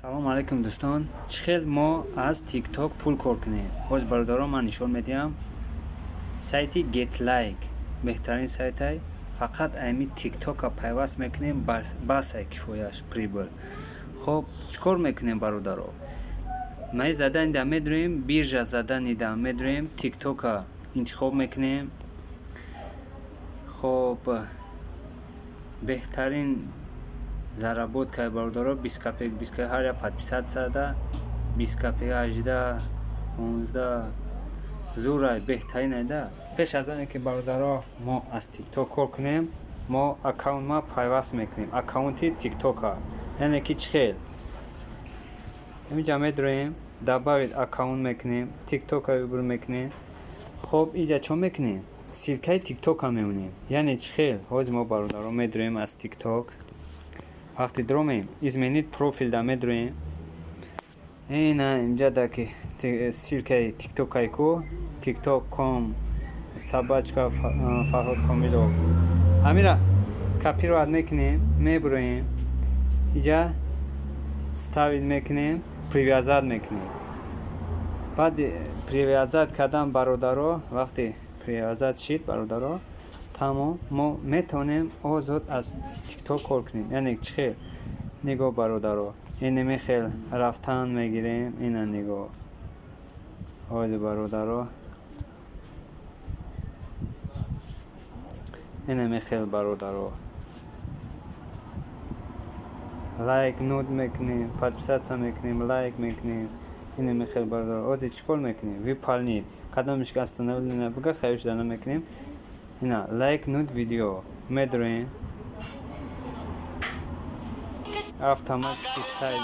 Салом алейкум, дӯстон! Чӣ хел мо аз ТикТок пул кор кунем, боз бародарон ман нишон медиҳам. Сайти GetLike беҳтарин сайтай. Фақат ами ТикТока пайваст мекунем, басай, кифояш прибыль. Хоб, чӣ кор мекунем, бародаро? Мои задания медроем, биржа задания медроем, ТикТока интихоб мекунем. Хоб, беҳтарин заработкаи, бародаро, 20 копеек, 20 копеек ҳар як подписаться, 20 копеек, 18, 15, зурай, беҳтарин айда. Пеш аз оне ки, бародаро, мо аз ТикТок кор кунем, мо аккаунт ма пайваст мекунем, аккаунти ТикТока. Яъне ки чӣ хел? Инҷа медроем, добавить аккаунт мекунем, ТикТока выбор мекунем. Хоб, инҷа чо мекунем? Ссылкаи ТикТока мемонем. Яъне чӣ хел? Ҳозир мо, бародаро, медроем аз ТикТок. Вақте дромем, изменить профиль да медроем. Ина инҷа да ки ссылкаи тиктокай ку, tiktok.com@farhodkomilov, ҳамира копировать мекунем, мебуроем, иҷа вставить мекунем, привязать мекунем. Баъди привязать кардан, бародаро, вақте привязать шид, бародаро, тамом, мо метавонем озод аз ТикТок кор кунем. Яъне чӣ хел? Нигоҳ, бародаро, инеми хел рафтан мегирем. Ина нигоҳ, ҳозир, бародаро, инеми хел, бародаро, лайкнуть мекунем, подписаться мекунем, лайк мекунем. Инеми хел, бародаро. Ҳозир чӣ кор мекунем? Выполнить, кадомиш ки остановлена буга, хаёл шуда намекунем. Ина лайкнуть видео медроем, автоматически сайт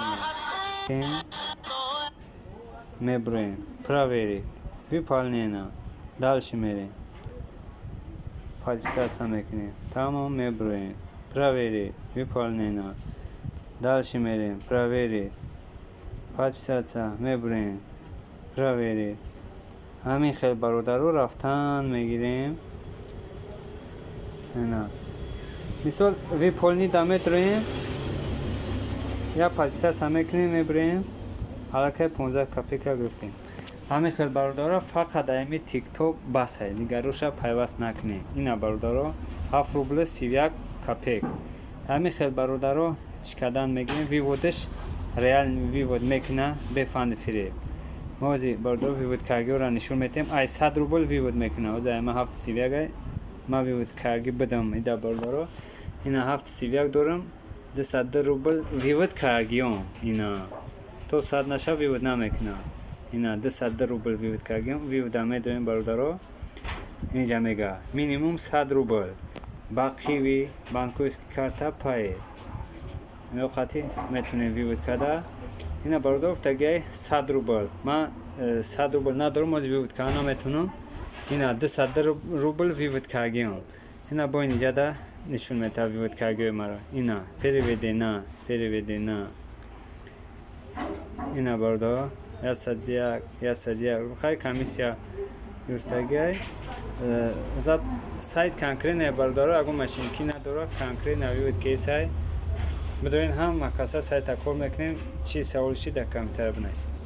меброем, проверить, выполнено, дальше мерем, подписаться мекунем, тамом, меброем, проверить, выполнено, дальше мерем, проверить, подписаться, меброем, проверить. Ҳамин хел, бародаро, рафтан мегирем. Ина мисол выполнить метроем, як подписаться мекунем, меброем, аллакай 15 копейка гирифтем. Ҳамин хел, бародаро, фақат ами ТикТок басай, дигароша пайваст накунем. Ина, бародаро, 7 рубли 31 копеек. Ҳамин хел, бародаро, чӣ кардан мегирем? Выводаш реальный вывод мекуна, бефанди фиреб. Мо ҳозир, бародаро, вывод каргиро нишон метиҳем. Ай 100 рубл вывод мекуна. Ҳозир ай ма 7,31 ай, ман вывод карги бидам. Ида, бародаро, ина 7,31 дорам, 202 рубл вывод каргиём. Ина то 100 наша вывод намекунам. Ина 202 рубл вывод каргиём. Вывода медоем, бародаро. Инҷа мега минимум 100 рубл ба Қиви, банковский карта, Паер иноқати метавонем вывод карда. Ина, бародаро, гуфтагиай 100 рубл. Ман 100 рубл надорам, ҳозир вывод карда наметавонам. Ина 202 рубл вывод каргиём. Ина бо инҷада нишон метавад вывод каргиёи маро. Ина переведена, переведена. Ина, бародаро, 101, 101. Хай, комиссия гирифтагиай. Зад сайт конкретно, бародаро, ягон мошенникӣ надорад, конкретно вывод кейсай. Бидорен, ҳама каса сайта кор мекунем. Чи савол шид, дар комментария бинависед.